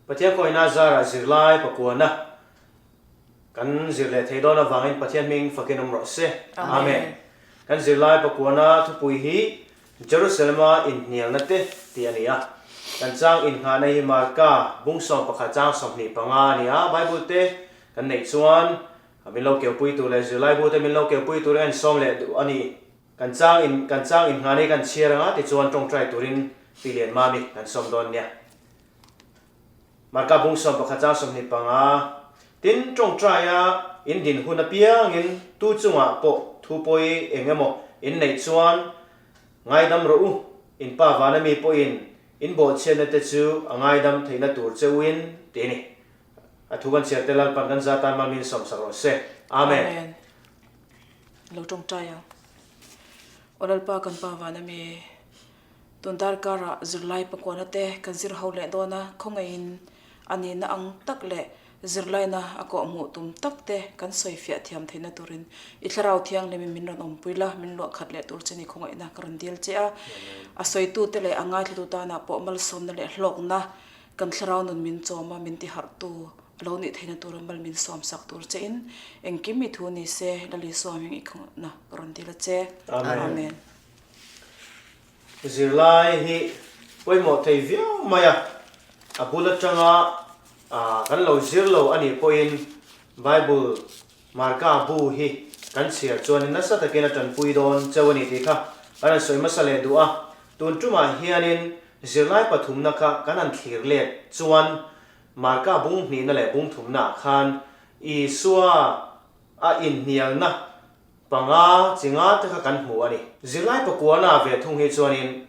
Pathian kawina zarah zirlai pakuana kan zir leh thei dawn avangin Pathian hming fakin awm rawh se. Amen. Kan zirlai pakuana thupui hi Jerusalema inhnialna te tih a ni a. Kan chang innghahna hi Marka bung 11 chang 25 a ni a. Bible te kan neih chuan min lo keupui tur leh zirlai bu te min lo keupui tur en sawm leh duh a ni. Kan chang in kan chang in nghah nei kan chhiar anga tichuan tawngtai turin Pi Lian Mami kan sawm dawn nia. Marka bung 11 chang 25 Tin, tawngtaia in din hun apiangin tu chungah pawh thu pawi eng emaw in neih chuan ngaidam rawh u, in pa vana mi pawhin in bawhchhiatna te chu a ngaidam theihna tur che uin ti a ni. A thu kan chhiar te Lalpan kan za tan Mami'n sawmsak rawh se. Amen. Amen. Lo tawngtai ang. Aw Lalpa kan Pa van ami, tun darkar ah zirlai pakuana te kan zir ho leh dawn a, khawngaihin a nihna ang tak leh zirlaina a kawh hmuh tum tak te kan sawi fiah thiam theihna turin i thlarau thianghlimin min rawn awmpui la, min luah khat leh tur che ni khawngaihna ka rawn dil che a. A sawitu te leh a ngaithlatu tanah pawh malsawmna leh hlawkna kan thlarau nun min chawm a, min tiharhtu A lo nih theihna tura mal min sawm sak tur che in engkim i thu ni se Lal Isua hming i khawngna ka rawn dil a che. Amen. Zirlai hi pawimawh thei viau mai a, a bul atanga kan lo zir lo a nih pawhin Bible Marka bu hi kan chhiar chuanin nasa takin a tanpui dawn cheu a ni tih kha kan han sawi hmasa leh duh a. Tun tumah hianin zirlai pathumna kha kan han thlir let chuan Marka bung hnihna leh bung thumnaah khan Isua a inhnialna panga chi nga te kha kan hmu a ni. Zirlai pakuana ve thung hi chuanin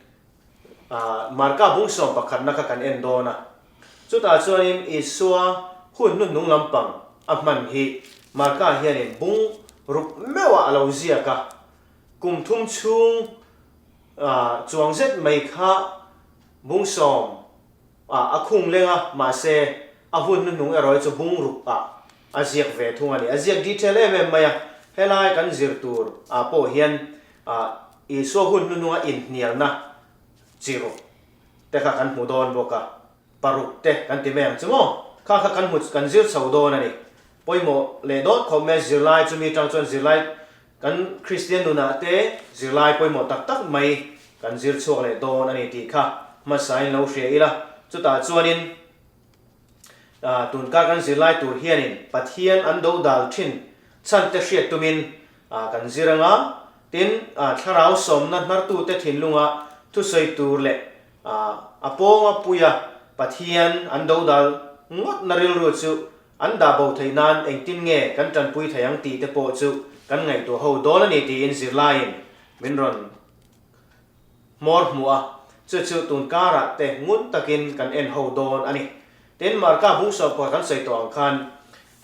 Marka bung 11na kha kan en dawn a. Chutah chuanin Isua hun hnuhnung lampang a hman hi Marka hianin bung ruk meuhah a lo ziak a. Kum thum chhung chuang zet mai kha bung sawm Ah, a khung leng a, mahse, a hun hnuhnung erawh hi chu bung ruk ah a ziak ve thung a ni. A ziak detail em em mai a, helai kan zir tur ah pawh hian ah Isua hun hnuhnung a inhnialna chi ruk te kha kan hmu dawn bawk a, paruk te kan ti mai ang chu maw? Kha kha kan hmu kan zir chho dawn a ni. Pawimawh leh dawt khawp mai zirlai chumi tang chuan zirlai kan Kristian nunah te zirlai pawimawh tak tak mai kan zir chhuak leh dawn a ni tih kha hmasain lo hria ila. Chutah chuanin tunkar kan zirlai tur hianin Pathian an do dal thin chhan te hriat tumin kan zir anga, tin thlarau sawmna hnartute thinlunga thusawi tur leh a pawnga puia Pathian an do dal ngawtna rilru chu An dah bo theih nan engtin nge kan tanpui thei ang tih te pawh chu kan ngaihtuah ho dawn a ni tiin zirlaiin min rawn hmawr hmuh a, chu chu tun karah te ngun takin kan en ho dawn a ni. Tin, Marka bung sawmkua kan sawi tawh ang khan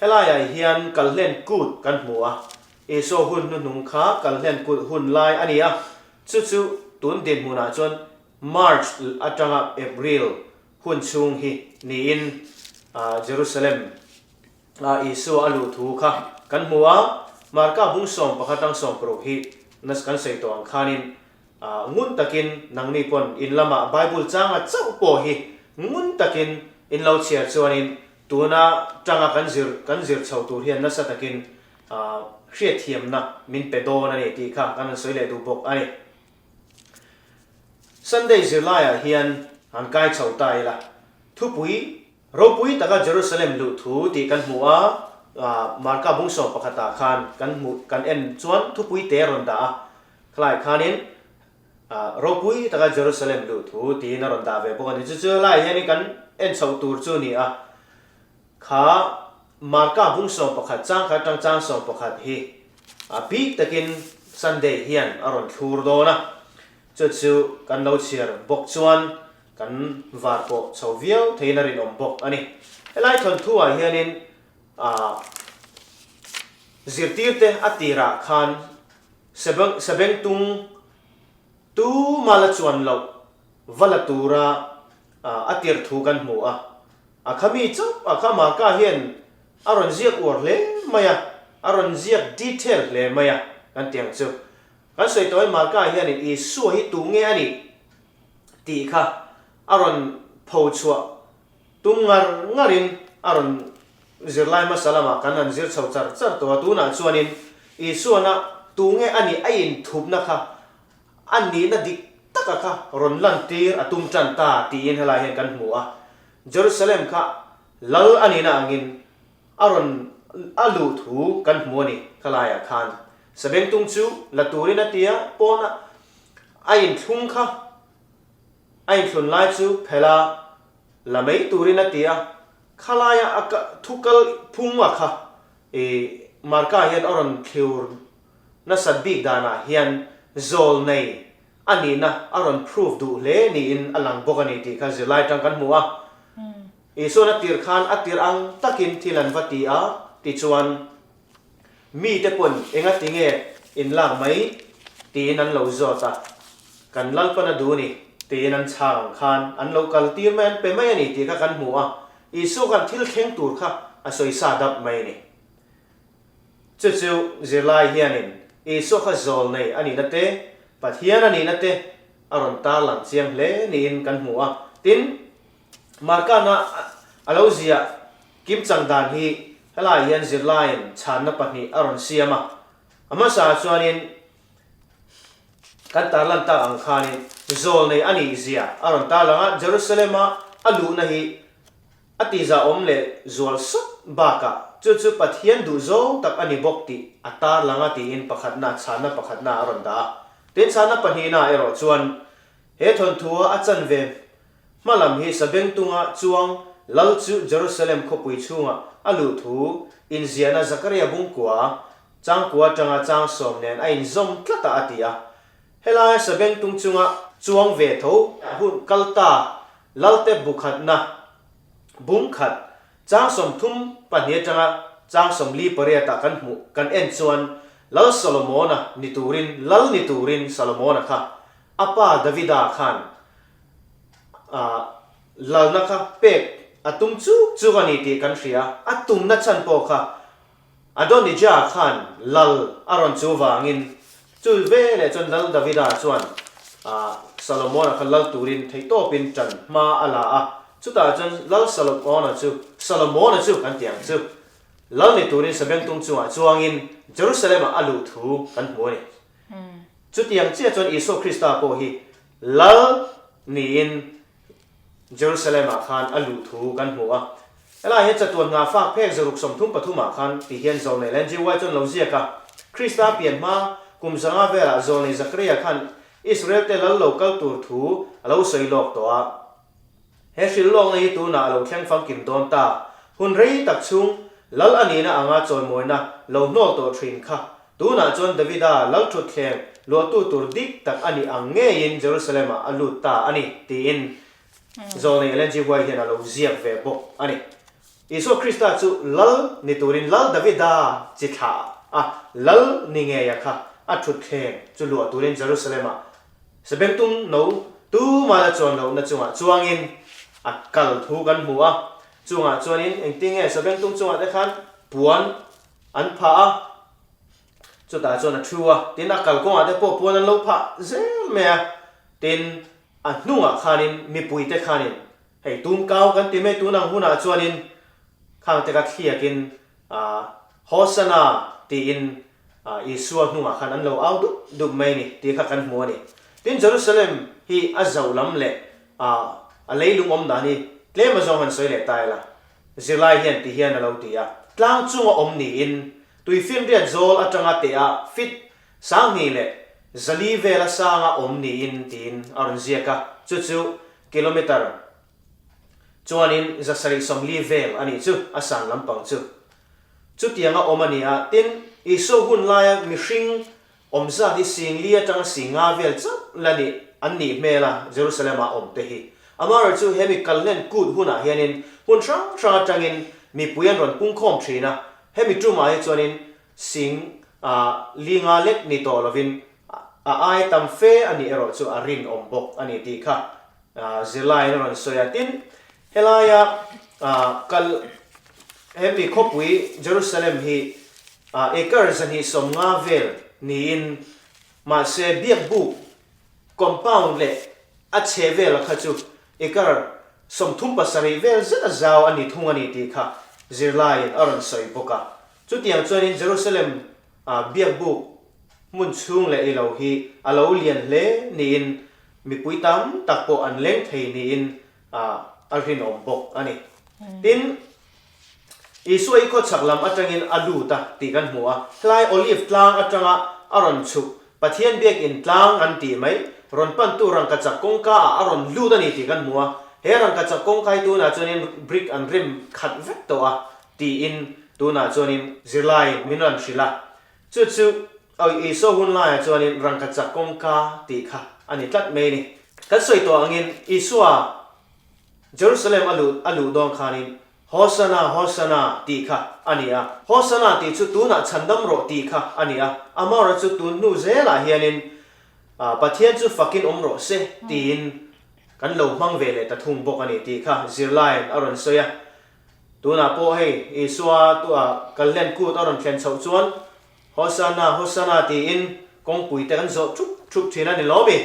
helaiah hian kalhlen kut kan hmu a, Isua hun hnuhnung kha kalhlen kut hun lai a ni a, chu chu tun dinhmunah chuan March atanga April Hun chhung hi niin Jerusalem a Isua a luh thu kha kan hmu a, Marka bung 11 tang 60 hi nas kan sawi tawh ang khanin ngun takin nangni pawn in lamah Bible changa chauh pawh hi ngun takin in lo chhiar chuanin tuna tanga kan zir kan zir chho tur hian nasa takin hriatthiamna min pe dawn a ni tih kha kan han sawi leh duh bawk a ni. Sunday zirlaiah hian han kai chho ta ila, thupui ropui taka Jerusalem luh thu tih kan hmu a, Marka bung 11 ah khan kan hmuh kan en chuan thupui te a rawn dah a, khalaiah khanin ropui taka Jerusalem luh thu tiin a rawn dah ve bawk a ni. Chu chu helaiah hianin kan en chhoh tur chu a ni a, kha Marka bung 11 chang khat atang chang 11 hi a bik takin Sunday hian a rawn thlur dawn a, chu chu kan lo chhiar bawk chuan kan var pawh chho viau theiin a rinawm bawk a ni. Helai thawnthu ah hianin ah zirtirte a tirah khan sebeng sebengtung tu mala chuan loh va la tura a tir thu kan hmu a. A khami chauh a kha Marka hian a rawn ziak uar hle mai a, a rawn ziak detail hle mai a kan ti ang chu. Kan sawi tawh in Marka hianin Isua hi tu nge a nih tih kha a rawn pho chhuah Tum ngar ngarin a rawn zirlai hmasa lamah kan han zir chho char char tawh a, tunah chuanin Isuana tunge a nih a inthupna kha a nihna dik taka kha rawn lantir a tum tan ta tiin helai hian kan hmu a. Jerusalem kha lal a nihna angin a rawn a luh thu kan hmu a ni khalaiah khan. Sabengtung chu la turin a ti a, pawna a inthlung kha A inthlun lai chu phelh a, la mai turin a ti a, khalaia a thu kal phung a kha i Marka hian a rawn thliur nasat bik danah hian zawl nei a nihna a rawn prove duh hle niin a lang bawk a ni tih kha zirlai tang kan hmu a. Isuan a tirh khan a tirh ang takin thil an va ti a, tichuan Mite pawn engati nge in lak mai tiin an lo zawt a, kan Lalpan a duh ni tiin an chhang ang khan an lo kal tir mai an pe mai a ni tih kha kan hmu a, Isua khan thil thleng tur kha a sawi sa dap mai a ni. Chu chu zirlai hianin Isua kha zawl nei a nihna te, Pathian a nihna te a rawn tarlang chiang hle niin kan hmu a, tin, Markana a lo ziah kimchang dan hi helaiah hian zirlaiin chhanna pahnih a rawn siam a. A hmasaah chuanin kan tarlan tak ang khanin zawlnei a nih zia a rawn tarlang a, Jerusalem-a a luhna hi a tihzahawm leh zual sawt bakah chu chu Pathian duhzawng tak a ni bawk tih a tarlang a tiin pakhatna chhanna pakhatna a rawn dah a. Tin chhanna pahnihna erawh chuan he thawnthua a chanve Hma lam hi Sabengtunga chuang Lal chu Jerusalem khawpui chhungah a luh thu inziahna Zakaria bungkua, changkua atanga chang sawm nen a inzawm tlat a a ti a. Helaia Sabengtung chunga chuang ve tho hun kal ta Lalte bukhatna bungkhat chang 32 atanga chang 48 ah kan hmuh kan en chuan Lal Solomona ni turin Lal ni turin Solomona kha a pa Davida khan lalna kha pek a tum chuk chuk a ni tih kan hria. A tumna chhan pawh kha Adonijah khan lal a rawn chu vangin chu veleh chuan Lal Davida chuan Solomona kha lal turin theihtawpin ṭan hma a la a. Chutah chuan Lal Solomona chu Solomona chu kan ti ang chu lal ni turin Sabengtung chungah chuangin Jerusalem-ah a luh thu kan hmu a ni. Chutiang chiah chuan Isua Krista pawh hi Lal niin Jerusalem-ah khan a luh thu kan hmu a. Helai hian chatuan ngah fak phek zaruk 33 ah khan ti hian Zawlnei NGY chuan lo ziak a. Krista pian hma kum 500 velah Zawlnei Zakaria khan Israel-te lal lo kal tur thu a lo sawi lawk tawh a. He hrilh lawkna hi tunah a lo thleng famkim dawn ta. Hun rei tak chhung Lal a nihna anga chawimawina lo hnawl tawh thin kha tunah chuan Davida lal thutthleng luahtu tur dik tak a nih ang ngeiin Jerusalem-ah a lut ta a ni, tiin Zawlnei Ellen G. White hian a lo ziak ve bawk a ni. Isua Krista chu Lal ni turin Lal Davida chi thlah a Lal ni ngeia kha a thutthleng chu luah turin Jerusalem-ah Sabengtung no tumah la chuan lohna chungah chuangin a kal thu kan hmu a, chungah chuanin engtinge sabengtung chungah te khan puan an phah a, chutah chuan a thu a, tin a kalkawngah te pawh puan an lo phah zel mai a, tin a hnungah khanin mipui te khanin hei tumkau kan ti mai tun ang hunah chuanin khang te kha thliakin Hosanna tiin Isua hnungah khan an lo au dup dup mai a ni tih kha kan hmu a ni. Tin, Jerusalem hi a zauh lam leh a leilung awm dan hi tlem azawng han sawi leh ta ila, zirlai hian ti hian a lo ti a, tlang chunga awm niin tuifinriat zawl atanga teh-ah fit 2400 vela sanga awm niin tiin a rawn ziak a, chu chu kilometre Chuanin 740 vel a nih chu a san lampang chu. Chutianga awm a ni a, tin, Isua hun laia mihring awm zat hi 4000 atanga 5000 vel chauh la nih an nih hmel a, Jerusalem-ah awm te hi. Amaherawhchu chu he mi kalhlen kut hunah hianin hmun hrang hrang atangin mipui an rawn pungkhawm thin a, hemi tumah hi chuanin sing linga lek ni tawh lovin a ai tam fe a nih erawh chu a rinawm bawk a ni tih kha Zirlaiin a rawn sawi a, tin, helaia kal hemi khawpui Jerusalem hi acre 250 vel niin mahse biakbuk compound leh a chhe vela kha chu acre. 37 vel zet a zau a ni thung a ni tih kha zirlaiin a rawn sawi bawk a. Chutiang chuanin Jerusalem a biakbuk hmun chhung leh ilo hi a lo lian hle niin mipui tam tak pawh an leng thei niin a rinawm bawk a ni. Tin, Isua i khawchhak lam atangin a lut a tih kan hmu a, hlai Olive tlang atanga a rawn chhuk Pathian biakinn tlang an tih mai rawn pantu rangkachak kawngka ah a rawn lut a ni tih kan hmu a, he rangkachak kawngka hi tunah chuanin brick an rem khat vek tawh a tiin tunah chuanin zirlai min rawn hrilh a, chu chu Isua hun laiah chuanin rangkachak kawngka tih kha a ni tlat mai a ni. Kan sawi tawh angin Isua Jerusalem a luh a luh dawn khanin Hosanna, Hosanna tih kha a ni a. Hosanna tih chu tunah chhandam rawh tih kha a ni a. Amaherawhchu chu tun hnu zelah hianin Pathian chu fakin awm rawh se tiin kan lo hmang ve leh ta thung bawk a ni tih kha zirlaiin a rawn sawi a. Tunah pawh hei Isua kalhlen kut a rawn thlen chhoh chuan Hosanna, Hosanna tiin kawngpui te kan zawh thup thup thin a ni lawm i?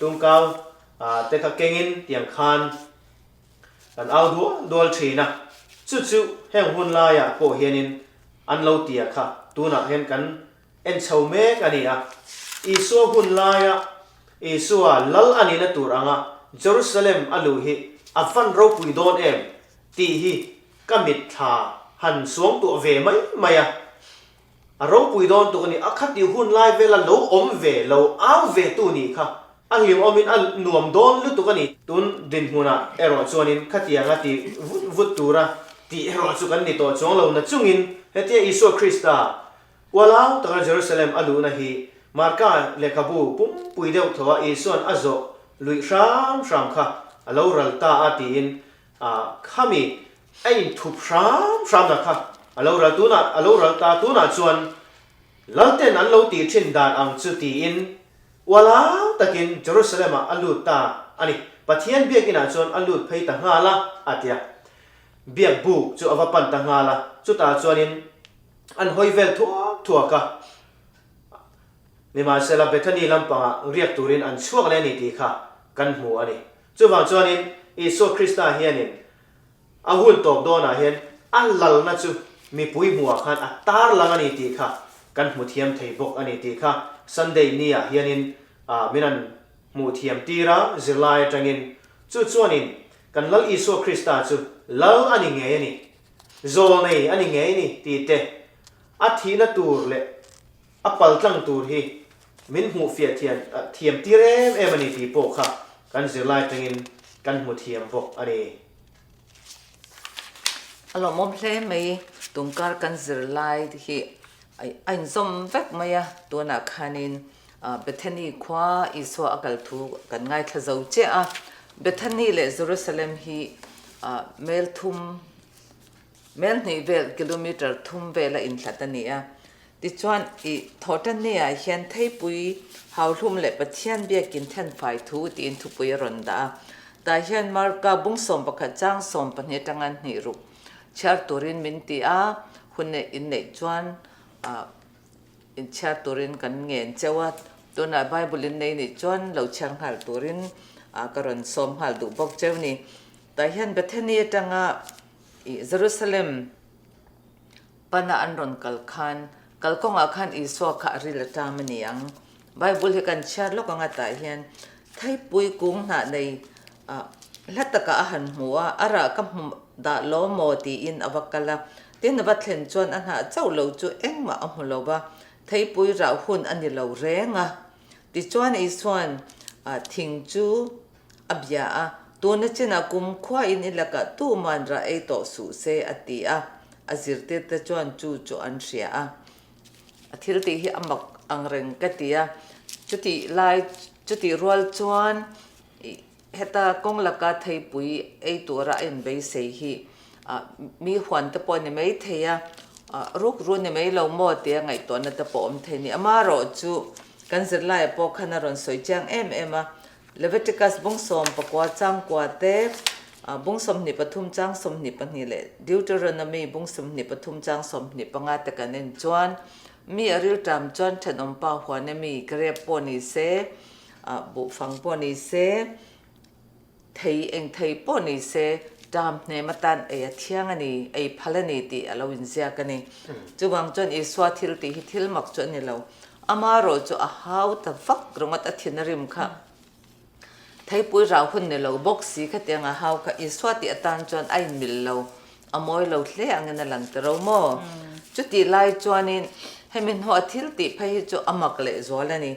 Tumkau te kha kengin tiang khan kan au dual dual thin a, chu chu heng hun laiah pawh hianin an lo tia kha tunah hian kan en chho mek a ni a. Isua hun laia Isua lal a nihna tur anga Jerusalem a luh hi a van ropui dawn em tih hi ka mitthla han suangtuah ve mai mai a. A ropui dawn tuk a ni, a khati hun lai vela lo awm ve, lo au ve tu nih kha a hlimawmin a nuam dawn lutuk a ni. Tun dinhmunah erawh chuanin khatianga ti vut vut tura tih erawh chu kan ni tawh chuang lo na chungin hetia Isua Krista ualau taka Jerusalem a luhna hi Marka lehkhabu pumpui deuh tho a Isua'n a zawh luih hram hram kha a lo ral ta a tiin khami A inthup hram hram na kha a lo ral tunah a lo ral ta tunah chuan Lalten an lo tih thin dan ang chu tiin ualau takin Jerusalem ah a lut ta a ni. Pathian biakinah chuan a lut phei ta nghal a, a ti a. Biak buk chu a va pan ta nghal a, chutah chuanin an hawi vel thuak thuak a. Nimahsela Bethany lampangah riak turin an chhuak leh a ni tih kha kan hmu a ni. Chuvang chuanin Isua Krista hianin A hun tawp dawnah hian a lalna chu mipui hmuhah khan a tarlang a ni tih kha kan hmu thiam thei bawk a ni tih kha Sunday niah hianin min an hmuh thiam tir a, zirlai atangin chu chuanin kan Lal Isua Krista chu Lal a ni ngei a ni, zawlnei a ni ngei a ni tih te a thihna tur leh a paltlang tur hi min hmuh fiah thian thiam tir em em a ni tih pawh kha kan zirlai atangin kan hmu thiam bawk a ni. A lawmawm hle mai, tungkar kan zirlai hi a inzawm vek mai a, tunah khanin Bethany khua Isua a kal thu kan ngaithla zo chiah a, Bethany leh Jerusalem hi mel thum Mel hnih vel, kilometre thum vela inhlat a ni a. Tichuan, i Thawhtanni-ah hian Theipui Hauhlum leh Pathian biakin thenfai thu tiin thupui a rawn dah a. Tah hian Marka bung 11 chang 12 atanga hnih ruk chhiar turin min ti a, hun inneih chuan inchhiar turin kan ngen cheu a. Tunah Bible innei nih chuan lo chhiar nghal turin ka rawn sawm nghal duh bawk cheu ni. Tah hian Bethany atanga I Jerusalem pana an rawn kal khan, kalkawngah khan Isua kha a ril a ṭam a ni ang. Bible hi kan chhiar lawk anga tah hian Theipui kung hnah nei hla takah a han hmu a, a rah ka hmu dah lo maw tiin a va kal a. Tin a va thlen chuan a hnah chauh lo chu engmah a hmu lo va, Theipui rah hun a ni lo reng a. Tichuan Isua'n thing chu A bia a, Tuna chinah kum khuain i lakah tuman rah ei tawh suh se, a ti a. A zirtirte chuan chu chu an hria a. A thil tih hi a mak ang reng ka ti a. Chutih lai, chutih rual chuan heta kawng laka theipui ei tura a inbeisei hi mi huan te pawh a ni mai thei a, ruk ru ni mai lo maw tia ngaihtuahna te pawh awm thei a ni. Amaherawh chu kan zirlaiah pawh khan a rawn sawi chiang em em a, Leviticus bung 14 chang kua te, bung 23 chang 22 leh Deuteronomy bung 23 chang 25 te kan en chuan mi a rilṭam chuan ṭhenawmpa huan emi grep pawh ni se, buhfang pawh ni se. Thei eng thei pawh ni se, ṭam hnem atan ei a thiang a ni, ei phal a ni tih a lo inziak a ni. Chuvang chuan Isua thil tih hi thil mak chu a ni lo. Amarawh chu a hau ta vak ringawt a thin a rim kha. Theipui rau hun ni lo bawk si khatiang a hau kha Isua tih atan chuan a inmil lo, a mawi lo hle angin a lang ta ro maw? Chutih lai chuanin hemi hnuah thil tih phei hi chu a mak lehzual a ni.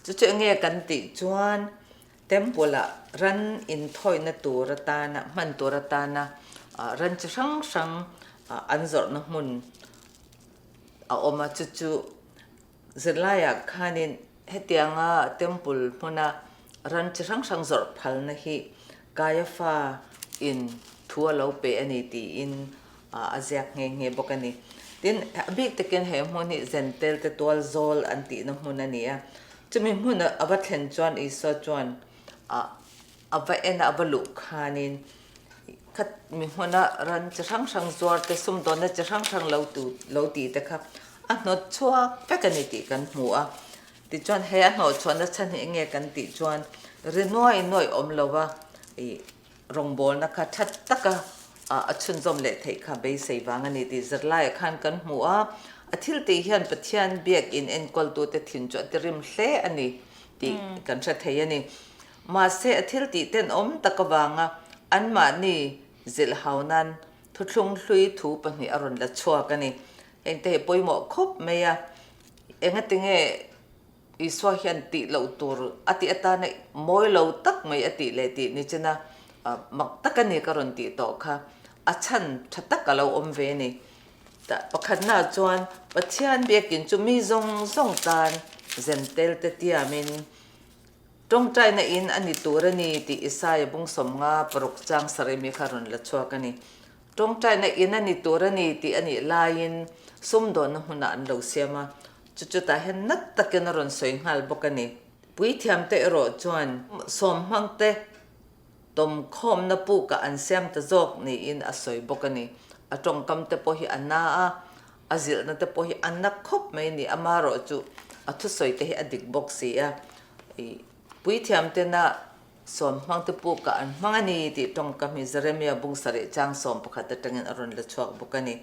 Chu chu enge kan tih chuan Temple-ah ran inthawihna tur atana, hman tur atana ran chi hrang hrang an zawrhna hmun a awm a, chu chu zirlaiah khanin hetianga temple hmuna ran chi hrang hrang zawrh phalna hi Kaiafa in thu a lo pe a ni tiin a ziak nghe nghe bawk a ni. Tin, a bik takin he hmun hi Zentel te tual zawl an tihna hmun a ni a. Chumi hmun a va thlen chuan Isua chuan a va en a, a va luh khanin khat mi hmuna ran chi hrang hrang zuar te, sumdawnna chi hrang hrang lo tu lo tih te kha a hnawt chhuak vek a ni tih kan hmu a. Tichuan he a hnawh chhuahna chhan hi enge kan tih chuan ri nuai nuai awm lo va ih rawngbawlna kha that taka a chhunzawm leh theih kha beisei vang a ni tih zirlaiah khan kan hmu a, a thil tih hian Pathian biakin enkawltute thin chu a ti rim hle a ni tih kan hre thei a ni. Mahse a thil tih tenawm tak avanga anmahni zilhhau nan thuthlung hlui thu pahnih a rawn la chhuak a ni. Hengte hi pawimawh khawp mai a, engatinge Isua hian tih loh tur a tih atana mawi lo tak mai a tih leh tih ni china mak tak a ni ka rawn tih tawh kha a chhan tha tak a lo awm ve a ni. Pakhatnaah chuan Pathian biakin chu mi zawng zawng tan zentel te tiamin tawngtaina in a ni tur a ni tih Isaia bung 50 paruk chang sarimi kha rawn la chhuak a ni. Tawngtaina in a ni tur a ni tih a nih laiin sumdawnna hmunah an lo siam a, chu chutah hian nat takin a rawn sawi nghal bawk a ni. Puithiamte erawh chuan sawmhmangte tawmkhawmna pukah an siam ta zawk niin a sawi bawk a ni. A tawngkamte pawh hi a na a, a zilhna te pawh hi a na khawp mai a ni. Amaherawh chu a thusawite hi a dik bawk si a, puithiamtena Sawm hmangte pukah an hmang a ni tih tawngkam hi Jeremia bung sarih chang 11 atangin a rawn la chhuak bawk a ni.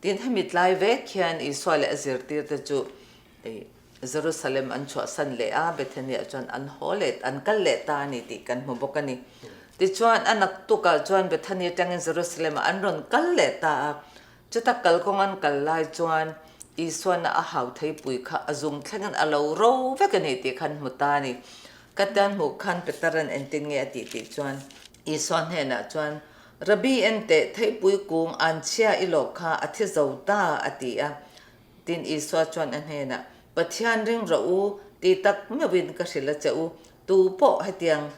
Tin, hemi tlai vek hian Isua leh a zirtirte chu Jerusalem an chhuahsan leh a, Bethania chuan an haw leh, an kal leh ta a ni tih kan hmu bawk a ni. Tichuan, a naktukah chuan Bethania atangin Jerusalem-ah an rawn kal leh ta a. Chuta kalkawng an kal lai chuan Isuana a hau theipui kha a zung thlengin a lo ro vek a ni tih kha an hmu ta a ni. Ka tan hmuh khan Peteran engtin nge a tih tih chuan Isua hnenah chuan, Rabbi enteh, theipui kung an chhia i lawh kha a thi zo ta, a ti a. Tin Isua chuan a hnenah, Pathian ring rawh u, ti tak meuhin ka hrilh a che u, tu pawh hetiang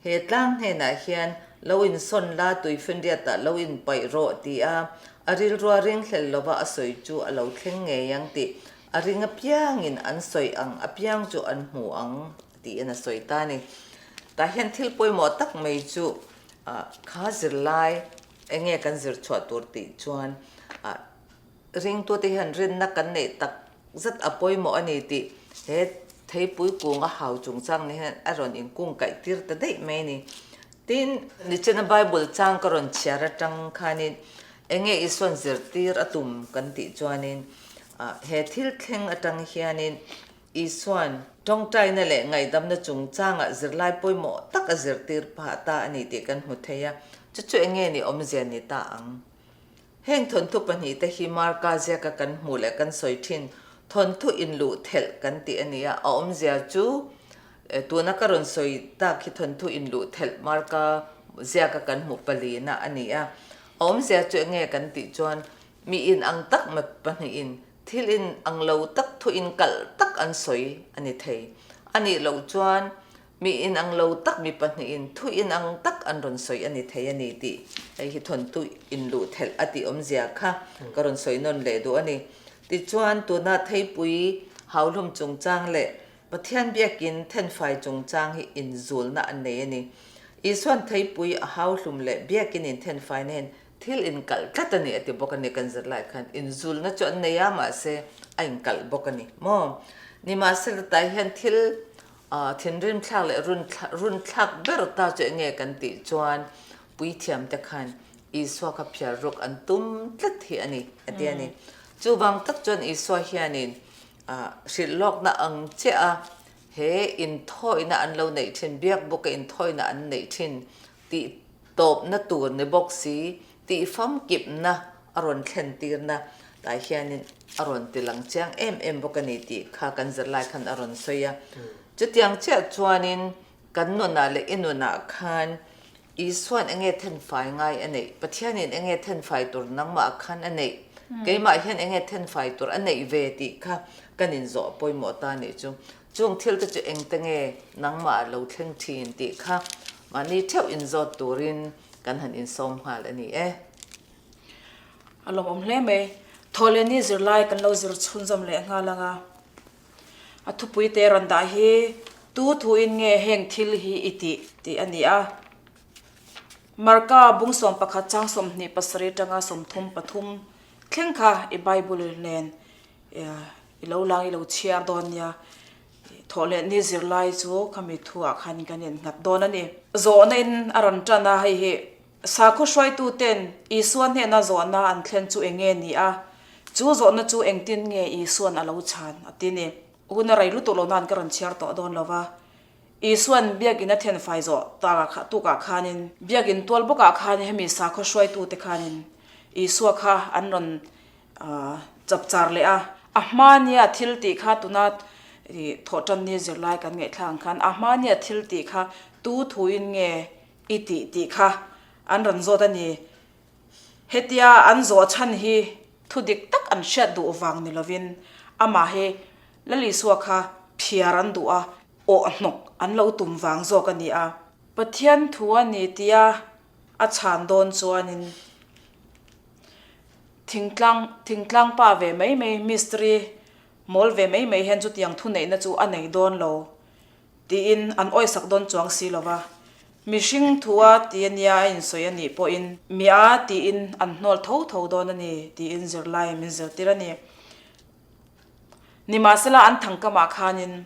he tlang hnenah hian lo insawn la tuifinriatah lo inpaih rawh ti a, a rilrua ringhlel lova a sawi chu a lo thleng ngei ang tih A ring apiangin an sawi ang apiang chu an hmu ang tiin a sawi ta a ni. Tah hian thil pawimawh tak mai chu kha zirlai eng nge kan zir chhuah tur tih chuan ringtute hian rinna kan neih tak zat a pawimawh a ni tih he theipui kung a hau chungchang ni hian a rawn inkungkaih tir ta daih mai a ni. Tin, nichina Bible chang ka rawn chhiar atang khanin eng nge Isua'n zirtir a tum kan tih chuanin He thil thleng atang hianin Isua'n tawngtaina leh ngaihdamna chungchangah zirlai pawimawh tak a zirtir phah ta a ni tih kan hmu thei a, chu chu enge ni awmzia ni ta ang? Heng thawnthu pahnihte hi Marka ziaka kan hmuh leh kan sawi thin thawnthu inluh thelh kan tih a ni a, a awmzia chu tuna ka rawn sawi tak hi thawnthu inluh thelh Marka ziaka kan hmuh palina a ni a, a awmzia chu enge kan tih chuan Mi in ang tak ma pahnihin thil in ang lo tak thu in kalh tak an sawi a ni thei. A nih loh chuan mi in ang lo tak mi pahnihin thu in ang tak an rawn sawi a ni thei a ni tih hei hi thawntu in luh thelh a tih awmzia kha ka rawn sawi nawn leh duh a ni. Tichuan tuna theipui hauhlum chungchang leh Pathian biakin thenfai chungchang hi inzulna an nei a ni. Isuan theipui a hauhlum leh biakin in thenfaina hian Thil inkalh tlat a ni a ti bawk a ni kan zirlai khan inzulna chu an nei a mahse a inkalh bawk a ni maw? Nimahsela tah hian thil Thinrim thlak leh runthlak ber ta chu enge kan tih chuan puithiam te khan Isua kha phiar ruk an tum tlat hi a ni a ti a ni. Chuvang tak chuan Isua hianin hrilh lawkna ang chiah a he inthawina an lo neih thin, biak bawka inthawina an neih thin tih tawpna tur ni bawk si, tih famkipna a rawn thlen tirna tah hianin a rawn ti lang chiang em em bawk a ni tih kha kan zirlai khan a rawn sawi a. Chutiang chiah chuanin kan nunah leh i nunah khan Isua'n enge thenfai ngai a neih? Pathianin enge thenfai tur nangmah khan a neih? Keimah hian enge thenfai tur a neih ve tih kha kan inzawh pawimawh ta nih chu. Chung thil te chu engte nge nangmah a lo thleng thin tih kha mahni theuh inzawt turin kan han insawm nghal a ni e. A lawmawm hle mai. Thawhlehni zirlai kan lo zir chhunzawm leh nghal ang a. A thupui te rawn dah hi tu thuin nge heng thil hi i tih tih a ni a. Marka bung 11 chang 27 atanga 33 thleng kha i Bible nen i lo lang i lo chhiar dawn nia. Thawhlehni zirlai chu khami thuah khan kan innghat dawn a ni. Zawhna in a rawn tan a, hei hi Sakhaw hruaituten Isua hnena zawhna an thlen chu eng nge ni a, chu zawhna chu engtin nge Isua'n a lo chhan? a ti ni. Hun a rei lutuk lo nan ka rawn chhiar tawh dawn lo va. Isua'n biakinn a thenfai zawh takah tukah khanin, biakinn tual bawkah khan hemi sakhaw hruaitute khanin Isua kha an rawn chapchar leh a. A hmania thil tih kha tuna thawhtanni zirlai kan ngaihthlak ang khan a hmania thil tih kha tu thuin nge I tih tih kha an rawn zawt a ni. Hetia an zawh chhan hi thu dik tak an hriat duh vang ni lovin amah hi Lal Isua kha phiar an duh a, awh hnawk an lo tum vang zawk a ni a. Pathian thu a ni tia a chhan dawn chuanin thingtlang thingtlang pa ve mai mai mistiri mawl ve mai mai hian chutiang thuneihna chu a nei dawn lo. Tiin an awisak dawn chuang si lo va, mihring thua ti a nia a insawi a nih pawhin mi a tiin an hnawl tho tho dawn a ni tiin zirlai min zirtir a ni. Nimahsela an thangkamah khanin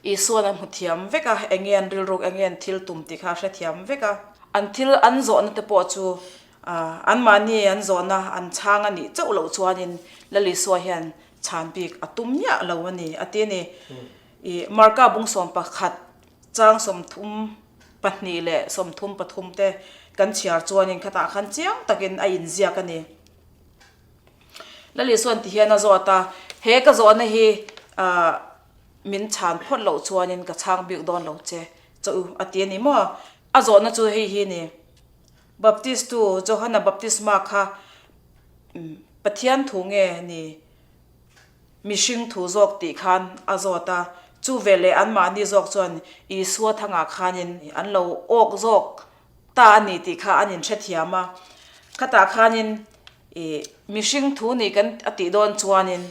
Isua'n a hmu thiam vek a, enge an rilruk, enge an thil tum tih kha a hrethiam vek a. An thil an zawhna te pawh chu anmahni an zawhna an chhang a nih chauh loh chuanin Lal Isua hian Chhan bik a tum miah lo a ni, a ti a ni. I Marka bung 11 chang 32 leh 33 te kan chhiar chuanin khatah khan chiang takin a inziak a ni. Lal Isua'n ti hian a zawt a, He ka zawhna hi min chhan phawt loh chuanin ka chhang bik dawn lo che chaw u, a ti a ni maw? A zawhna chu hei hi a ni, Baptistu Johana baptisma kha Pathian thu nge ni mihring thu zawk tih khan a zawt a, chu veleh anmahni zawk chuan Isua thangah khanin an lo awk zawk ta a ni tih kha an inhrethiam a. Khatah khanin ih mihring thu ni kan a tih dawn chuanin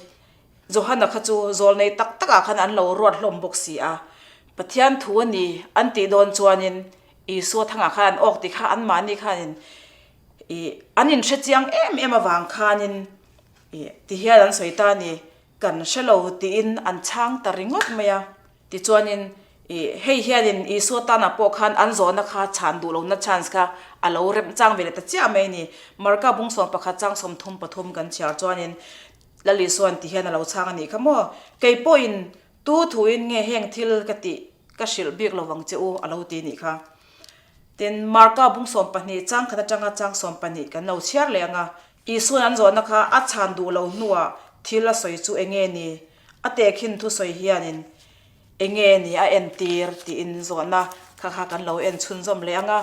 Johana kha chu zawlnei tak takah khan an lo ruat hlawm bawk si a. Pathian thu a ni an tih dawn chuanin Isua thangah khan an awk tih kha anmahni khanin Ih, an inhre chiang em em avang khanin ih ti hian an sawi ta a ni, kan hre lo tiin an chhang ta ringawt mai a. Tichuanin ih hei hianin Isua tanah pawh khan an zawhna kha chhan duh lohna chance kha a lo rem chang ve leh ta chiah mai a ni. Marka bung 11 chang 33 kan chhiar chuanin Lal Isua'n ti hian a lo chhang a nih kha maw? Kei pawhin tu thuin nge heng thil ka tih ka hrilh bik lo vang che u a lo ti nih kha. Tin, Marka bung 12 chang khat atanga chang 12 kan lo chhiar leh ang a. Isua'n an zawhna kha a chhan duh lo hnuah thil a sawi chu enge ni? A tehkhin thusawi hianin enge ni a entir tiin zawhna kha kha kan lo en chhunzawm leh ang a.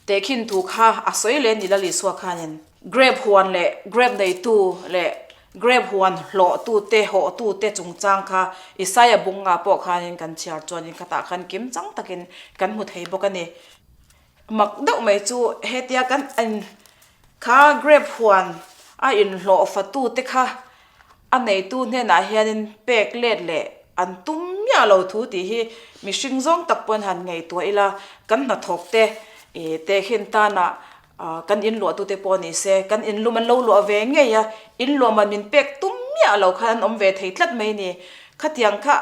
Tehkhin thu kha a sawi leh ni Lal Isua khanin grape huan leh grape neitu leh grape huan hlawhtute hawhtute chungchang kha Isaia bunga pawh khanin kan chhiar chuanin khatah khan kim chang takin kan hmu thei bawk a ni. Mak deuh mai chu hetia kan in kha grape huan a inhlawh fatute kha a neitu hnenah hianin pek let leh an tum miah lo thu tih hi mihring zawng tak pawhin han ngaihtuah ila kan hnathawk te ih tehkhin tanah kan inluah tute pawh ni se kan inlum an lo luah ve ngei a inluah man min pek tum miah lo khan an awm ve thei tlat mai a ni. Khatiang kha.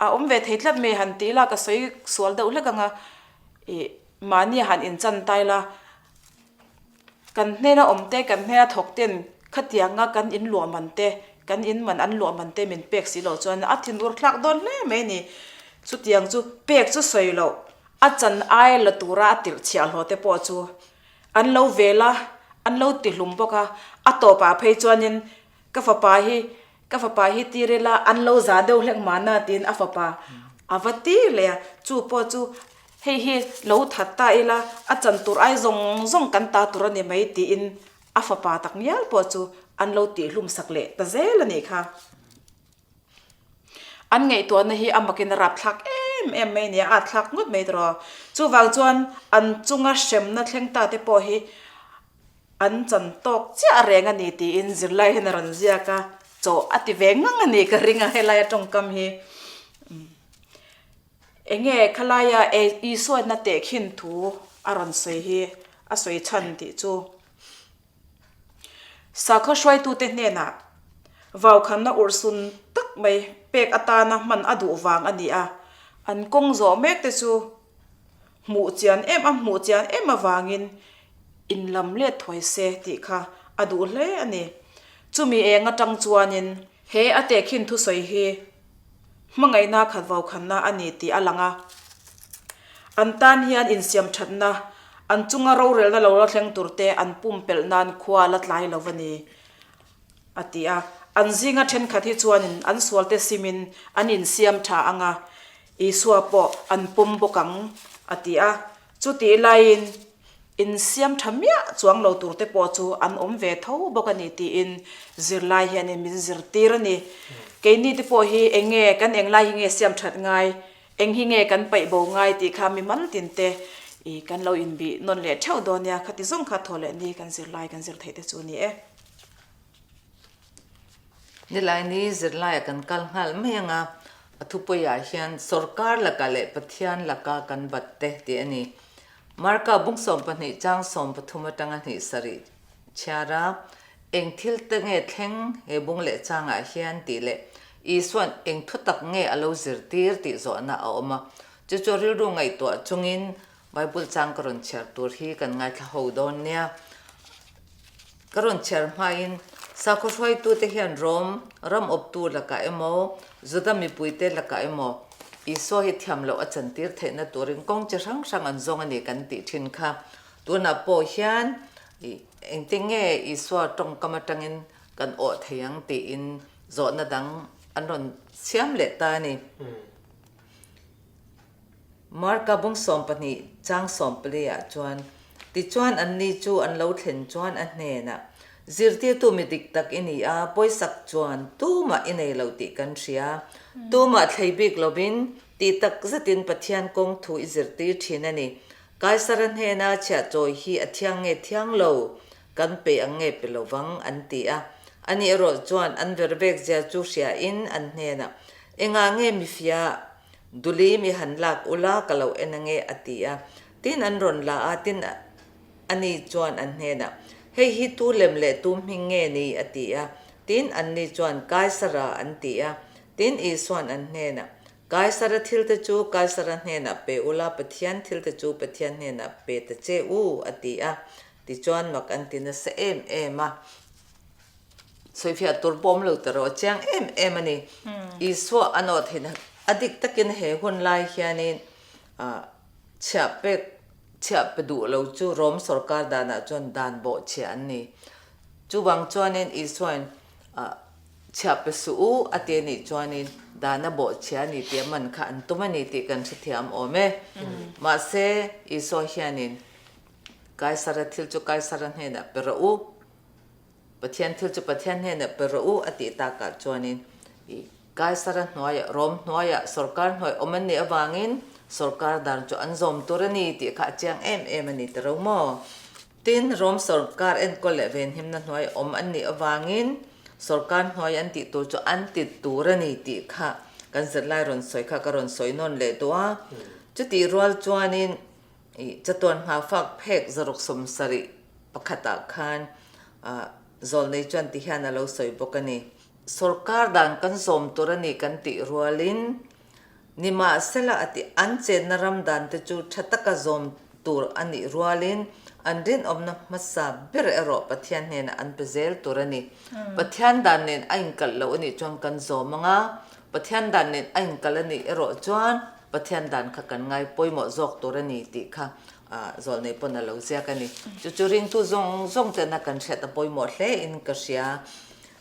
A awm ve thei tlat mai han ti ila ka sawi sual deuh hlek ang a, ih mahni han inchan ta ila kan hnena awm te kan hnena thawk ten khatianga kan in luah man te kan in man an luah man te min pek si loh chuan a thinur thlak dawn hle mai a ni. Chutiang chu pek chu sawi loh a chan ai la tura a tirh chhiah hlawh te pawh chu an lo vel a, an lo ti hlum bawk a, a tawpah phei chuanin ka fapa hi Ka fapa hi tir ila an lo za deuh hlek mahna tiin a fapa a va tir leh a, chu pawh chu hei hi lo that ta ila a chan tur ai zawng zawng kan ta tur a ni mai tiin a fapa tak ngial pawh chu an lo tihhlum sak leh ta zel a nih kha. An ngaihtuahna hi a makin a rapthlak em em mai a ni a, a atthlak ngawt mai tawh. Chuvang chuan an chunga hremna thleng ta te pawh hi An chan tawk chiah reng a ni tiin zirlai hian a rawn ziak a, chaw a ti ve ngang a ni ka ring a helaia tawngkam hi. Enge khalaia Isuaina tehkhin thu a rawn sawi hi a sawi chhan tih chu sakhaw hruaitute hnenah vaukhanna urhsun tak mai pek atana hman a duh vang a ni a, an kawng zawh mek te chu hmuh chian em a hmuh chian em avangin in lam let thuai se tih kha a duh hle a ni. Chumi eng atang chuanin he a tehkhin thusawi hi hmangaihna khat vokhanna a ni tih a lang a. An tan hian insiam thatna, an chunga rorelna lo la thleng turte an pumpelh nan khua la tlai lo a ni, a ti a. An zinga thenkhat hi chuanin an sualte simin an insiam tha ang a, Isua pawh an pawm bawk ang, a ti a. Chutih laiin insiam tha miah chuang lo tur te pawh chu an awm ve tho bawk a ni tiin zirlai hianin min zirtir a ni. Keini te pawh hi eng nge kan eng lai hi nge siam that ngai, eng hi nge kan paih bo ngai tih kha mi mal tin te i kan lo inbih nawn leh theuh dawn nia, khati zawng kha thaw leh ni kan zirlai kan zir theih te chu a ni e. Nilaini zirlaia kan kal nghal mai ang a, a thupuiah hian Sorkar laka leh Pathian laka kan bat te tih a ni. Marka bung 12 chang 13 atanga hnih sarih chhiar a, eng thil te nge thleng he bung leh changah hian tih leh Isua'n eng thu tak nge a lo zirtir tih zawhna a awm a, chu chu rilru ngaihtuah chungin Bible chang ka rawn chhiar tur hi kan ngaithla ho dawn nia. Ka rawn chhiar hmain sakhaw hruaitute hian Rom ram awptu lakah emaw, Juda mipuite lakah emaw Isua hi thiam loh a chantir theihna turin kawng chi hrang hrang an zawng a ni kan tih thin kha. Tunah pawh hian engtin nge Isua tawngkam atangin kan awh thei ang tiin zawhna dang an rawn siam leh ta a ni. Marka bung 12 chang 14 ah chuan, Tichuan anni chu an lo thlen chuan a hnenah, Zirtirtu mi dik tak i ni a, pawisak chuan tumah i nei lo tih kan hria. Tumah thlei bik lovin, tih tak zetin Pathian kawng thu i zirtir thin a ni. Kaisara hnena chhiah chawi hi a thiang nge thiang lo, kan pe ang nge pe lovang, an ti a. Ani erawh chuan an ver vek zia chu hriain an hnenah, Engah nge mifia? Duli mi han lak ula ka lo en ange a ti a. Tin an rawn la a, tin ani chuan an hnenah, Hei hi tu lem leh tu hming nge ni? a ti a. Tin anni chuan, Kaisara an ti a. Tin Isua'n an hnenah, Kaisara thilte chu Kaisara hnenah pe ula, Pathian thilte chu Pathian hnenah pe ta che u, a ti a. Tichuan mak an ti nasa em em a. Sawifiah tur pawh awm lo ta rawh, a chiang em em a ni. Isua a nawh theihna a dik takin he hun lai hianin chhiah pek chhiah pe duh lo chu Rom sorkar danah chuan dan bawh chhiah an ni. Chuvang chuanin Isuain chhiah pe suh u a ti a nih chuanin dan a bawh chhiah a ni tih a man kha an tum a ni tih kan hrethiam awm e. Mahse Isua hianin Kaisara thil chu Kaisara hnenah pe rawh u. Pathian thil chu Pathian hnenah pe rawh u a tih takah chuanin i Kaisara hnuaiah, Rom hnuaiah, sorkar hnuai awm an nih avangin sorkar dan chu an zawm tur a ni tih kha a chiang em em a ni ta ro maw? Tin, Rom sorkar enkawl leh venhimna hnuai awm an nih avangin sorkar hnuai an tih tur chu an ti tur a ni tih kha kan zirlai rawn sawi kha ka rawn sawi nawn leh duh a. Chutih rual chuanin I chatuan nghafak phek 671 pakhatah khan zawlnei chuan ti hian a lo sawi bawk a ni. Sorkar dan kan zawm tur a ni kan tih rualin Nimahsela a ti, an chenna ram dan te chu tha taka zawm tur a nih rualin an rinawmna hmasa ber erawh Pathian hnenah an pe zel tur a ni. Pathian dan nen a inkalh loh a nih chuan kan zawm ang a, Pathian dan nen a inkalh a nih erawh chuan Pathian dan kha kan ngai pawimawh zawk tur a ni tih kha zawlnei pawn a lo ziak a ni. Chu chu ringtu zawng zawng tena kan hriat a pawimawh hle in ka hria.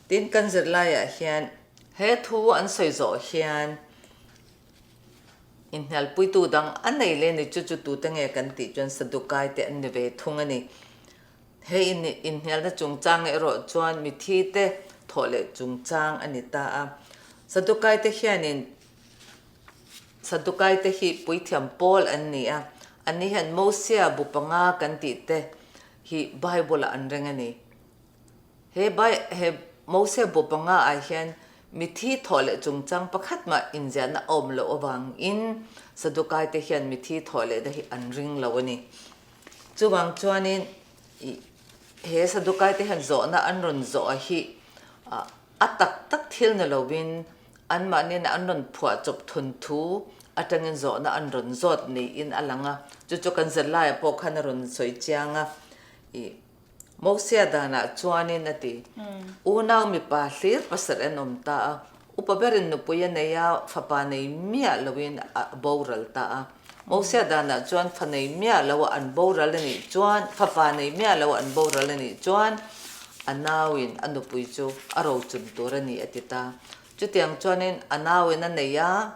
Tin, kan zirlaiah hian he thu an sawi zawh hian inhnialpuitu dang a nei leh ni chu chu tute nge kan tih chuan Sadukai te an ni ve thung a ni. He inhnialna chungchang erawh chuan mithi te thawh leh chungchang a ni ta a. Sadukai te hianin Sadukai te hi puithiam pawl an ni a, anni hian Mosia bu panga kan tih te hi Bible ah an reng a ni. He Bai he Mosia bu panga ah hian mithi thawh leh chungchang pakhat mah inziahna a awm loh avangin Sadukai te hian mithi thawh lehna hi an ring lo a ni. Chuvang chuanin ih he Sadukai te hian zawhna an rawn zawh a hi a tak tak thil ni lovin Anmahniin an rawn phuah chawp thun thu atangin zawhna an rawn zawt niin a lang a, chu chu kan zirlaiah pawh khan a rawn sawi chiang a, ih Mosia danah chuanin a ti, Unau mipa hlir pasarih an awm ta a, upa berin nupui a nei a, fapa nei miah loin a boral ta a. Mosia danah chuan fa nei miah lo a an boral a nih chuan, fapa nei miah lo a an boral a nih chuan a nauin a nupui chu a rochun tur a ni a ti ta. Chutiang chuanin a nauin a nei a,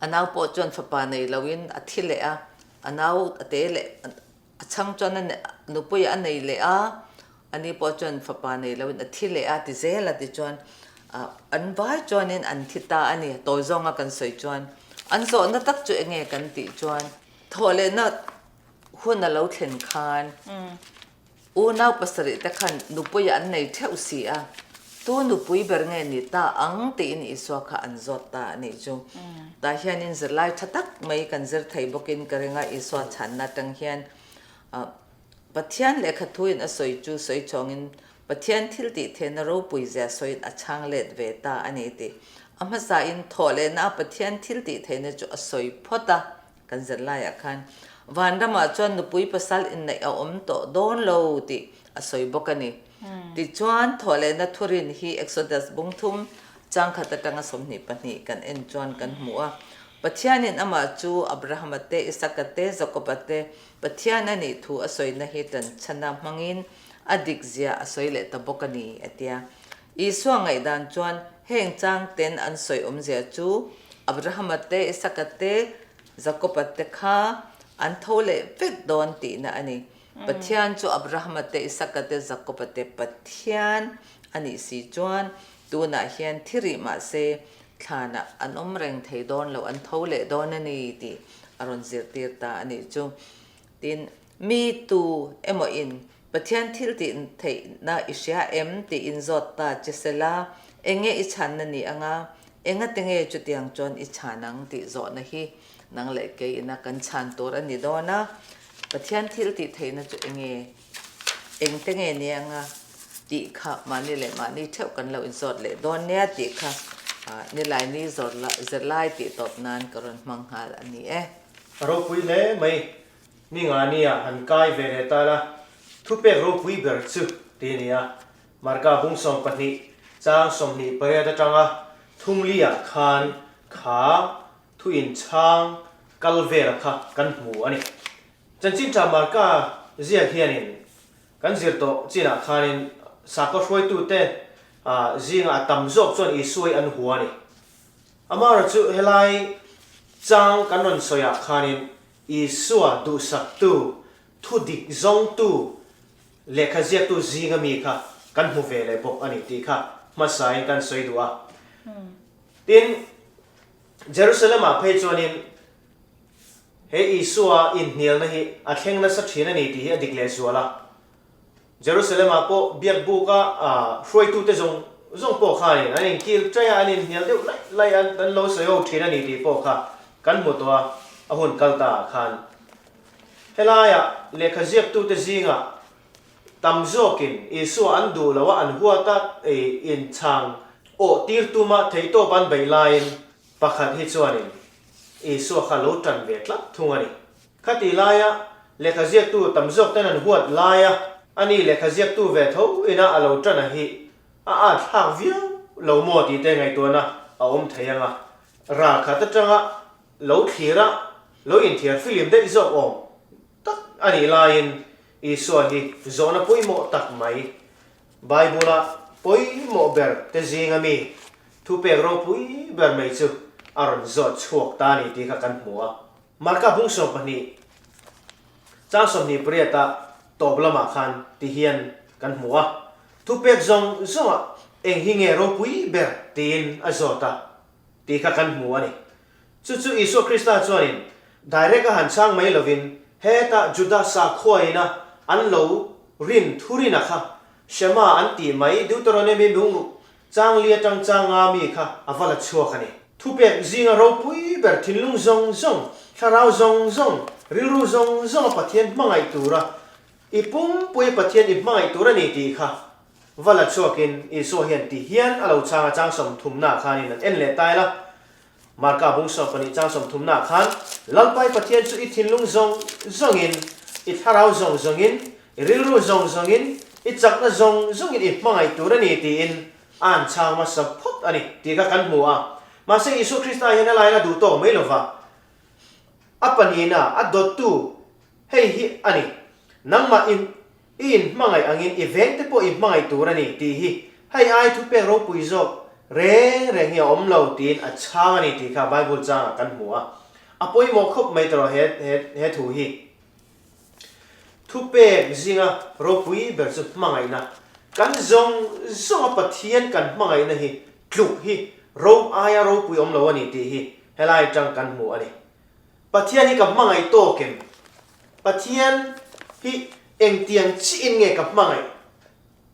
a nau pawh chuan fapa nei loin a thi leh a, a nau a te leh a chhang chuan a nupui a nei leh a, ani pawh chuan fapa nei loin a thi leh a ti zel a tichuan an vai chuanin an thi ta a ni. Tawi zawnga kan sawi chuan an zawhna tak chu enge kan tih chuan thawhlehna hun a lo thlen khan Unau pasarih te khan nupui an nei theuh si a, tu nupui ber nge ni ta ang tiin Isua kha an zawt ta a nih chu. Tah hianin zirlai tha tak mai kan zir thei bawkin ka ring a, Isua chhanna atang hian Pathian lehkha thuin a sawi chu sawi chhawngin Pathian thil tih theihna ropui zia sawiin a chhang let ve ta a ni tih. A hmasain thawhlehna a Pathian thil tih theihna chu a sawi phawt a. Kan zirlaiah khan vanramah chuan nupui pasal inneih a awm tawh dawn lo tih a sawi bawk a ni. Tichuan, thawhlehna thurin hi Exodus bung thum changkhat atanga 22 kan en chuan kan hmu a. Pathianin amah chu Abrahama te, Isaka te, Jakoba te Pathian a nih thu a sawina hi tanchhana hmangin a dikzia a sawi leh ta bawk a ni, a ti a. Isua ngaihdan chuan heng chang ten an sawi awmzia chu Abrahama te, Isaka te, Jakoba te kha an tho leh vek dawn tihna a ni. Pathian chu Abrahama te, Isaka te, Jakoba te Pathian a nih si chuan tunah hian thi rih mah se thlanah an awm reng thei dawn lo, an tho leh dawn a ni tih a rawn zirtir ta a nih chu. Tin, mi tu emaw in Pathian thil tih theihna i hria em tiin zawt ta che sela, enge i chhanna ni anga, engate nge chutiang chuan i chhan ang tih zawhna hi nang leh kei ina kan chhan tur a ni dawn a. Pathian thil tih theihna chu enge, engte nge ni anga tih kha mahni leh mahni theuh kan lo inzawt leh dawn nia tih kha Nilaini zirlai tih tawp nan ka rawn hmang nghal a ni e. A ropui hle mai. Ni nga nia han kai ve leh ta la, thupek ropui ber chu ti a ni a. Marka bung 12 chang 28 atanga thumliah khan kha thu inchhang kal vela kha kan hmu a ni. Chanchin tha Marka ziak hianin kan zir tawh chinah khanin sakhaw hruaitute zingah a tam zawk chuan Isua hi an hua a ni. Amaherawhchu helai chang kan rawn sawiah khanin Isua duhsaktu, thu dik zawngtu, lehkha ziaktu zinga mi kha kan hmu ve leh bawk a ni tih kha hmasain kan sawi duh a. Tin, Jerusalem-ah phei chuanin he Isua inhnialna hi a thleng nasa thin a ni tih hi a dik lehzual a. Jerusalem-ah pawh biakbuka hruaitute zawng zawng pawh khanin an inkil ṭaih a, an inhnial deuh laih laih a, an lo sawi ho ṭhin a ni tih pawh kha kan hmu tawh a, a hun kal ta ah khan. Helaiah lehkha ziaktute zingah tam zawkin Isua an duh lo a, an huat a, inchhang awh tir tuma theihtawp an beih laiin. Pakhat hi chuanin Isua kha lo tan ve tlat thung a ni. Khati laia lehkha ziaktu tam zawk ten an huat laia ani lehkha ziaktu ve tho ina a lo tan a hi a at thlak viau lo maw tih te ngaihtuahna a awm thei ang a. Ral khat atanga lo thlir a lo inthiar filim daih zawk awm tak a nih laiin Isua hi zawhna pawimawh tak mai Bible-a pawimawh ber te zinga mi thupek ropui ber mai chu a rawn zawt chhuak ta a ni tih kha kan hmu a. Marka bung 12, chang 28 a tawp lamah khan ti hian kan hmu a, Thupek zawng zawngah eng hi nge ropui ber tiin a zawt a tih kha kan hmu a ni. Chu chu Isua Krista chuanin direct a han chhang mai lovin heta Juda sakhuaina an lo rin thurina kha Shema an tih mai Deuteronomy bungruk chang li atang chang nga mi kha a va la chhuak a ni. Thupek zinga ropui ber thinlung zawng zawng, thlarau zawng zawng, rilru zawng zawnga Pathian hmangaih tura i pumpui Pathian i hmangaih tur a ni tih kha va la chhuakin Isua hian ti hian a lo chhang a chang sawmthumnaah khanin an en leh ta ila. Marka bung 12 chang sawmthumnaah khan, Lalpai Pathian chu i thinlung zawng zawngin, i thlarau zawng zawngin, i rilru zawng zawngin, i chakna zawng zawngin i hmangaih tur a ni tiin a han chhang hmasa phawt a ni tih kha kan hmu a. Mahse Isua Krista hian a lain a duh tawk mai lova, a pahnihna, a dawttu hei hi a ni, Nangmah i I inhmangaih angin i vengte pawh i hmangaih tur a ni tih hi hei ai thupek ropui zawk reng reng hi a awm lo tiin a chhang a ni tih kha Bible changah kan hmu a. A pawimawh khawp mai tawh he he he thu hi. Thupek zinga ropui ber chu hmangaihna. Kan zawng zawnga Pathian kan hmangaihna hi tluk hi ro aia ropui awm lo a ni tih hi helai atang kan hmu a ni. Pathian hi ka hmangaih tawk em? Pathian hi engtiang chiin nge ka hmangaih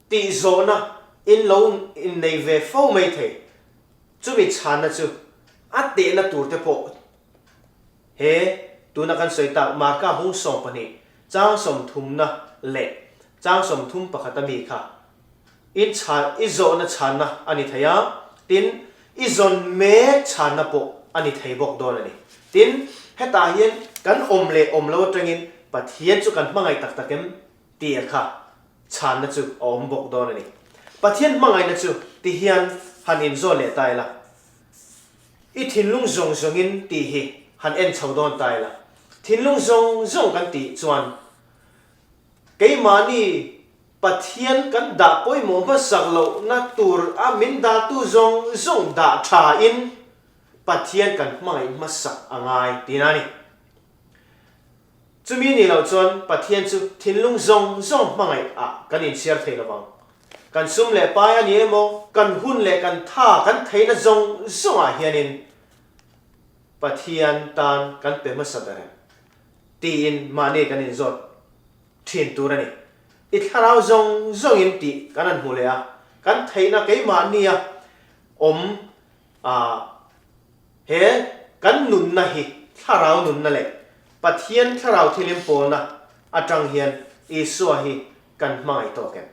tih zawhna in lo innei ve fo mai thei. Chumi chhanna chu a tehna tur te pawh he tuna kan sawi tak Marka bung 12 chang sawmthumna leh chang 31 a mi kha In chhan, i zawhna chhanna a ni thei a, tin, i zawn mek chhanna pawh a ni thei bawk dawn a ni. Tin, hetah hian kan awm leh awm lo atangin Pathian chu kan hmangaih tak tak em tih a kha chhanna chu a awm bawk dawn a ni. Pathian hmangaihna chu ti hian han inzawn leh ta ila, i thinlung zawng zawngin tih hi han en chho dawn ta ila, thinlung zawng zawng kan tih chuan keimahni Pathian kan dah pawimawh hmasak lohna tur a min dahtu zawng zawng dah tha in Pathian kan hmangaih hmasak a ngai tihna a ni. Chumi nih loh chuan Pathian chu thinlung zawng zawng hmangaih ah kan inchhiar thei lovang. Kan sum leh pai a ni emaw, kan hun leh kan tha kan theihna zawng zawng ah hianin Pathian tan kan pe hmasa ber em tiin mahni kan inzawt thin tur a ni. I thlarau zawng zawngin tih kan han hmu leh a, kan theihna keimahnia awm a, he kan nunna hi thlarau nunna leh Pathian thlarau thilim pawlna atang hian Isua hi kan hmangaih tawk em?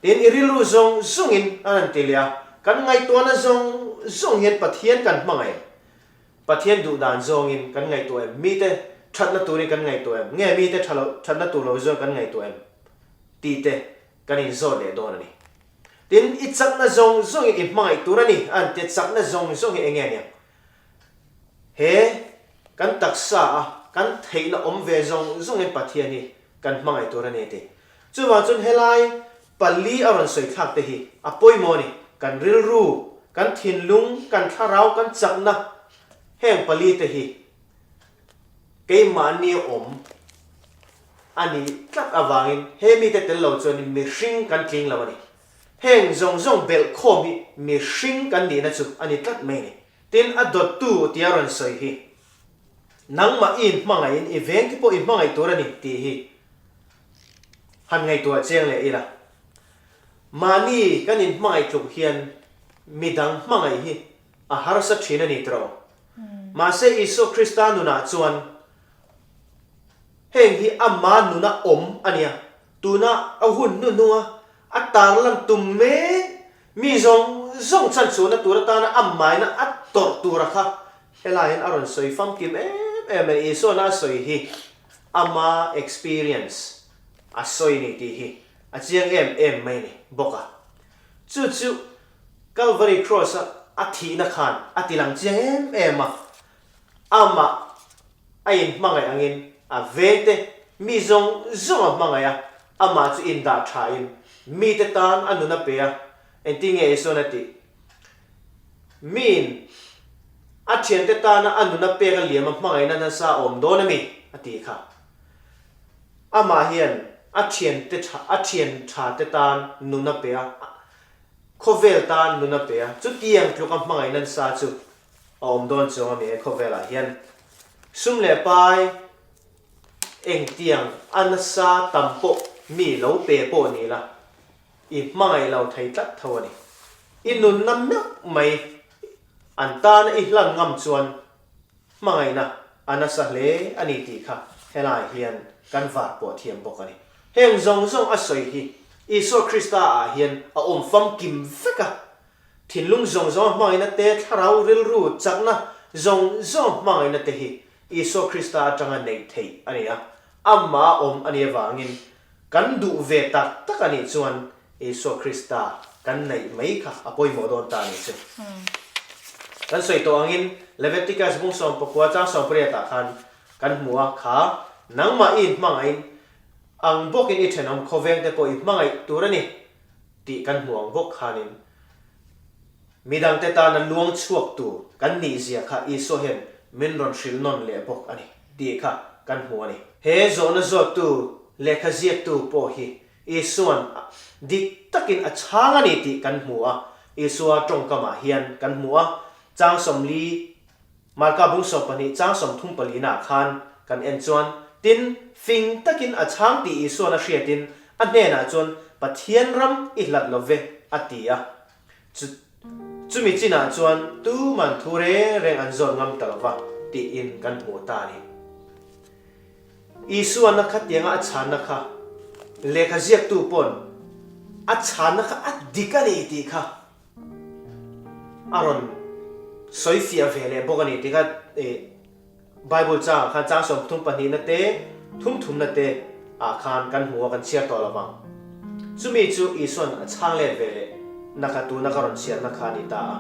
Tin, i rilru zawng zawngin an han ti leh a, kan ngaihtuahna zawng zawng hian Pathian kan hmangaih em? Pathian duh dan zawngin kan ngaihtuah em? Mite thatna turin kan ngaihtuah em? Nge mite tha lo, thatna tur lo zawng kan ngaihtuah em? Tih te kan inzawt leh dawn a ni. Tin, i chakna zawng zawngin i hmangaih tur a ni a an tia, chakna zawng zawng hi enge aniang? He kan taksa a kan theihna awm ve zawng zawngin Pathian hi kan hmangaih tur a ni a ti. Chuvang chuan helai pali a rawn sawi thlak te hi a pawimawh a ni. Kan rilru, kan thinlung, kan thlarau, kan chakna heng pali te hi keimahni awm a nih tlat avangin he mite tel lo chuanin mihring kan tling lo a ni. Heng zawng zawng belh khawm hi mihring kan nihna chu a ni tlat mai a ni. Tin, a dawttu tia rawn sawi hi nangmah i inhmangaihin i vengte pawh i hmangaih tur a ni tih hi Han ngaihtuah chiang leh ila, mahni kan inhmangaih tluk hian midang hmangaih hi a harsa thin a ni tawh. Mahse Isua Krista nunah chuan heng hi ama nuna awm a nia, tuna a hun hnuhnunga a tarlan tum mek mi zawng. zawng chhanchhuahna tur atana a maina a tawrh tura kha helaiin a rawn sawi famkim em em a ni. Isuana a sawi hi ama experience a sawi ni tih hi a chiang em em mai ni bawk a. Chu chu Calvary Cross-a a thihna khan a tilang chiang em em a, amah a inhmangaih angin a vengte mi zawng zawng a hmangaih a, amah chu indah thain mite tan a nun a pe a, engtin nge Isuan a tih? Miin a thiante tana a nun a pek a liam a hmangaihna nasa a awm dawn a mi? a ti kha. Amah hian a thiante tha a thian tha te tan nun a pe a, khawvel tan nun a pe a, chutiang tluka hmangaihna nasa chu a awm dawn chuang a mi he khawvelah hian sum leh pai engtiang a nasa tam pawh mi lo pe pawh ni la i hmangaih lo thei tlat tho a ni. I nunna meuh mai an tana i hlan ngam chuan hmangaihna a nasa hle a ni tih kha helai hian kan var pawh thiam bawk a ni. Heng zawng zawng a sawi hi Isua Krista ah hian a awm famkim vek a, Thinlung zawng zawng a hmangaihna te, thlarau rilru chakna zawng zawng a hmangaihna te hi Isua Krista atanga neih theih a ni a, amah a awm a nih avangin kan duh ve tak tak a nih chuan Isua Krista kan neih mai kha a pawimawh dawn ta a nih chu. Kan sawi tawh angin Leviticus bung 14 chang 18 ah khan kan hmu a, kha nangmah i inhmangaihin ang bawkin i thenawm khawveng te pawh i hmangaih tur a ni. tih kan hmu ang bawk khanin midangte tana luang chhuak tur kan nihzia kha Isua hian min rawn hrilh nawn leh bawk a ni tih kha kan hmu a ni. He zawhna zawttu lehkha ziaktu pawh hi Isua'n dik takin a chhang a ni tih kan hmu a, Isua tawngkamah hian kan hmu a, chang 40 Marka bung 12 chang 34 nah khan kan en chuan, Tin, fing takin a chhang tih Isuan a hriatin a hnenah chuan Pathian ram i hlat lo ve a ti a. Chu chumi chinah chuan tuman thu reng reng an zawt ngam ta lo va tiin kan hmu ta a ni. Isuan a khatianga a chhanna kha lehkha ziaktu pawn a chhanna kha a dik a ni tih kha A rawn sawi fiah ve leh bawk a ni tih kha Bible changah khan chang 30 pahnihna te thum thumna te ah khan kan hmu a kan chhiar tawh lo vang. Chumi chu Isuan a chhang let ve leh na kha tuna ka rawn chhiarna kha a ni ta a.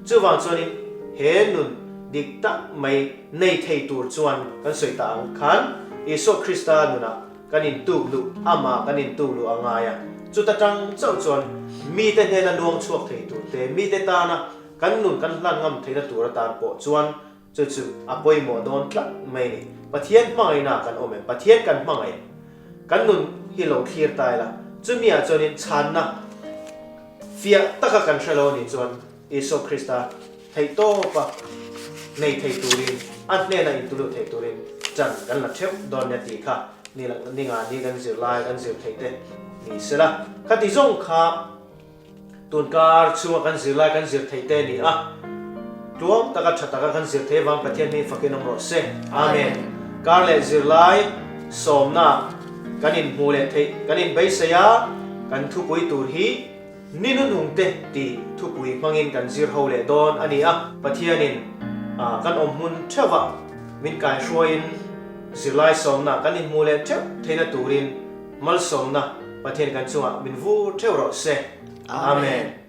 Chuvang chuanin he nun dik tak mai nei thei tur chuan kan sawi ta ang khan Isua Krista nunah Kan intuk luh, amah kan intuk luh a ngai a, chuta tang chauh chuan mite hnena luang chhuak thei tur te, mite tana kan nun kan hlan ngam theihna tur atan pawh chuan chu chu a pawimawh dawn tlat mai a ni. Pathian hmangaihna kan awm em? Pathian kan hmangaih em? Kan nun hi lo thlir ta ila, chumi ah chuanin chhanna fiah taka kan hre lo a nih chuan Isua Krista theihtawpa nei thei turin, a hnena intulut thei turin chan kan la theuh dawn nia tih kha ni ninga ni kan zir lai kan zir theih te ni sela. Khati zawng kha tunkar chhunga kan zir lai kan zir theih te a ni a, tluang taka tha taka kan zir theih avang Pathian hming fakin awm rawh se. Amen. Kar leh zirlai sawmna kan inhmuh leh theih kan inbeisei a, kan thupui tur hi, Ni nunung te tih thupui hmangin kan zir ho leh dawn a ni a, Pathianin kan awm hmun theuhah min kaihruaiin zirlai sawmna kan inhmuh leh theuh theihna turin malsawmna Pathian kan chungah min vur theuh rawh se. Amen.